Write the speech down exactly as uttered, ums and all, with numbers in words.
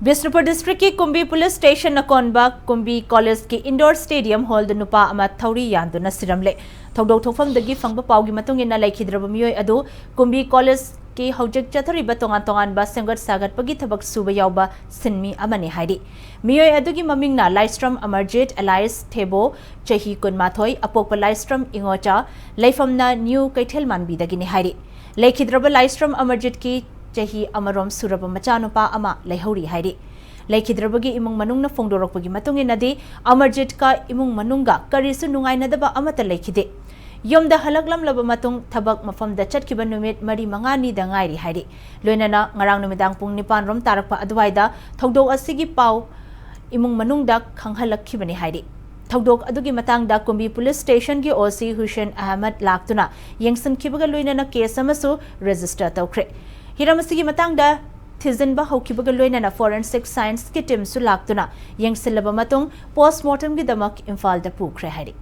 ꯕꯤꯁꯅꯨꯄꯨꯔ ꯗꯤꯁꯇ꯭ꯔꯤꯛꯀꯤ ꯀꯨꯝꯕꯤ police station ꯑꯀꯣꯟꯕ ꯀꯨꯝꯕꯤ ꯀꯣꯂꯦꯖꯀꯤ Indore stadium ꯍꯣꯜꯗ ꯅꯨꯄꯥ ꯑꯃ ꯊꯧꯔꯤ ꯌꯥꯟꯗꯨꯅ ꯁꯤꯔꯝꯂꯦ꯫ ꯊꯧꯗꯣꯛ ꯊꯣꯛꯐꯝꯗꯒꯤ ꯐꯪꯕ ꯄꯥꯎꯒꯤ ꯃꯇꯨꯡ ꯏꯟꯅ ꯂꯩꯈꯤꯗ꯭ꯔꯕ ꯃꯤꯑꯣꯏ ꯑꯗꯨ ꯀꯨꯝꯕꯤ ꯀꯣꯂꯦꯖꯀꯤ ꯍꯧꯖꯤꯛ ꯆꯠꯊꯔꯤꯕ ꯇꯣꯉꯥꯟ ꯇꯣꯉꯥꯟꯕ ꯁꯦꯝꯒꯠ ꯁꯥꯒꯠꯄꯒꯤ ꯊꯕꯛ ꯁꯨꯕ ꯌꯥꯎꯕ ꯁꯤꯟꯃꯤ ꯑꯃꯅꯤ ꯍꯥꯏꯔꯤ꯫ ꯃꯤꯑꯣꯏ ꯑꯗꯨꯒꯤ ꯃꯃꯤꯡꯅ ꯂꯥꯏꯁ꯭ꯔꯝ ꯑꯃꯔꯖꯤꯠ alias ꯊꯦꯕꯣ, ꯆꯍꯤ ꯀꯨꯟꯃꯥꯊꯣꯏ, ꯑꯄꯣꯛꯄ ꯂꯥꯏꯁ꯭ꯔꯝ ꯏꯉꯣꯆꯥ, ꯂꯩꯐꯝꯅ ꯅ꯭ꯌꯨ ꯀꯩꯊꯦꯜ ꯃꯥꯟꯕꯤꯗꯒꯤꯅꯤ ꯍꯥꯏꯔꯤ꯫ ꯂꯩꯈꯤꯗ꯭ꯔꯕ ꯂꯥꯏꯁ꯭ꯔꯝ ꯑꯃꯔꯖꯤꯠꯀꯤ ꯆꯍꯤ ꯑꯃꯔꯣꯝ ꯁꯨꯔꯕ ꯃꯆꯥꯅꯨꯄꯥ ꯑꯃ ꯂꯩꯍꯧꯔꯤ ꯍꯥꯏꯔꯤ꯫ ꯂꯩꯈꯤꯗ꯭ꯔꯕꯒꯤ ꯏꯃꯨꯡ ꯃꯅꯨꯡꯅ ꯐꯣꯡꯗꯣꯔꯛꯄꯒꯤ ꯃꯇꯨꯡ ꯏꯟꯅꯗꯤ, ꯑꯃꯔꯖꯤꯠꯀ ꯏꯃꯨꯡ ꯃꯅꯨꯡꯒ ꯀꯔꯤꯁꯨ ꯅꯨꯡꯉꯥꯏꯅꯗꯕ ꯑꯃꯠꯇ ꯂꯩꯈꯤꯗꯦ꯫ ꯌꯨꯝꯗ ꯍꯜꯂꯛꯂꯝꯂꯕ ꯃꯇꯨꯡ ꯊꯕꯛ ꯃꯐꯝꯗ ꯆꯠꯈꯤꯕ ꯅꯨꯃꯤꯠ ꯃꯔꯤ ꯃꯉꯥꯅꯤꯗ ꯉꯥꯏꯔꯤ ꯍꯥꯏꯔꯤ꯫ ꯂꯣꯏꯅꯅ ꯉꯔꯥꯡ ꯅꯨꯃꯤꯗꯥꯡ ꯄꯨꯡ ꯅꯤꯄꯥꯟ ꯔꯣꯝ ꯇꯥꯔꯛꯄ ꯑꯗꯨꯋꯥꯏꯗ ꯊꯧꯗꯣꯛ ꯑꯁꯤꯒꯤ ꯄꯥꯎ ꯏꯃꯨꯡ ꯃꯅꯨꯡꯗ ꯈꯪꯍꯜꯂꯛꯈꯤꯕꯅꯤ ꯍꯥꯏꯔꯤ꯫ ꯊꯧꯗꯣꯛ ꯑꯗꯨꯒꯤ ꯃꯇꯥꯡꯗ ꯀꯨꯝꯕꯤ ꯄꯨꯂꯤꯁ ꯁ꯭ꯇꯦꯁꯟꯒꯤ ꯑꯣ ꯁꯤ ꯍꯨꯁꯦꯟ ꯑꯍꯃꯗ ꯂꯥꯛꯇꯨꯅ ꯌꯦꯡꯁꯤꯟꯈꯤꯕꯒ ꯂꯣꯏꯅꯅ ꯀꯦꯁ ꯑꯃꯁꯨ ꯔꯦꯖꯤꯁꯇꯔ ꯇꯧꯈ꯭ꯔꯦ꯫ ꯍꯤꯔꯝ ꯑꯁꯤꯒꯤ ꯃꯇꯥꯡꯗ ꯊꯤꯖꯤꯟꯕ ꯍꯧꯈꯤꯕꯒ ꯂꯣꯏꯅꯅ ꯐꯣꯔꯦꯟꯁꯤꯛ ꯁꯥꯏꯟꯁꯀꯤ ꯇꯤꯝꯁꯨ ꯂꯥꯛꯇꯨꯅ ꯌꯦꯡꯁꯤꯜꯂꯕ ꯃꯇꯨꯡ ꯄꯣꯁꯃꯣꯔꯇꯝꯒꯤꯗꯃꯛ ꯏꯝꯐꯥꯜꯗ ꯄꯨꯈ꯭ꯔꯦ ꯍꯥꯏꯔꯤ꯫